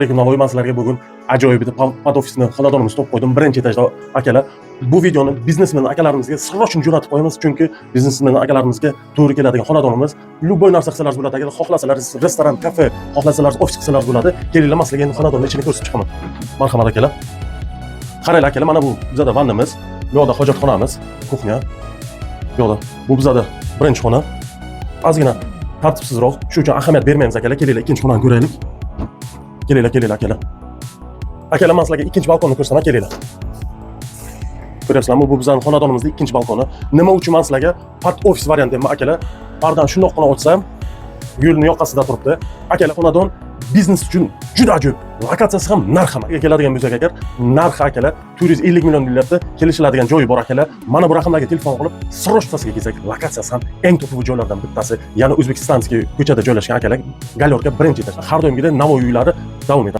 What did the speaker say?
Lekin Navoiy, man sizlarga bugun ajoyib bitta под ofisni xonadonimizni topib qo'ydim. Birinchi etajda, akalar. Bu videoni biznesmen akalarimizga срочно jo'natib qo'yamiz, chunki biznesmen akalarimizga to'g'ri keladigan xonadonimiz. Любой narsa qilsalar bo'ladi, agar xohlasalar restoran, kafe, xohlasalar ofis qilsalar bo'ladi. Kelinglar, man sizlarga endi xonadonni ichini ko'rsatib chiqaman. Marhamat, akalar. Qaranglar, akalar, mana bu bizada vannamiz, bu yoqda hojatxonamiz, кухня. Bu yoqda bu bizada birinchi xona. Ozgina tartibsizroq, shu uchun ahamiyat bermaymiz, akalar. Kelinglar, ikkinchi xonani ko'raylik. Kelinglar, kelinglar, akalar. Akalar, man sizlarga ikkinchi balkonni ko'rsataman, kelinglar. Ko'ryapsizlarmi? Bu bizning xonadonimizning ikkinchi balkoni. Nima uchun man sizlarga под ofis variant deyapman, akalar? Pardani shundoqqina ochsam, yo'lni yoqasida turibdi. Akalar, xonadon biznes uchun juda ajoyib. Lokatsiyasi ham, narxi ham. Keladigan bo'lsak agar, narxi, akalar, 450 million deyilyapti. Kelishiladigan joyi bor, akalar. Mana bu raqamlarga telefon qilib, срочно kelsak, lokatsiyasi ham eng to'pi joylardan bittasi. Ya'ni Узбекистанский ko'chada joylashgan, akalar. Галёрка, birinchi etaj. Har doimgidek Navoiy uylari davom etadi.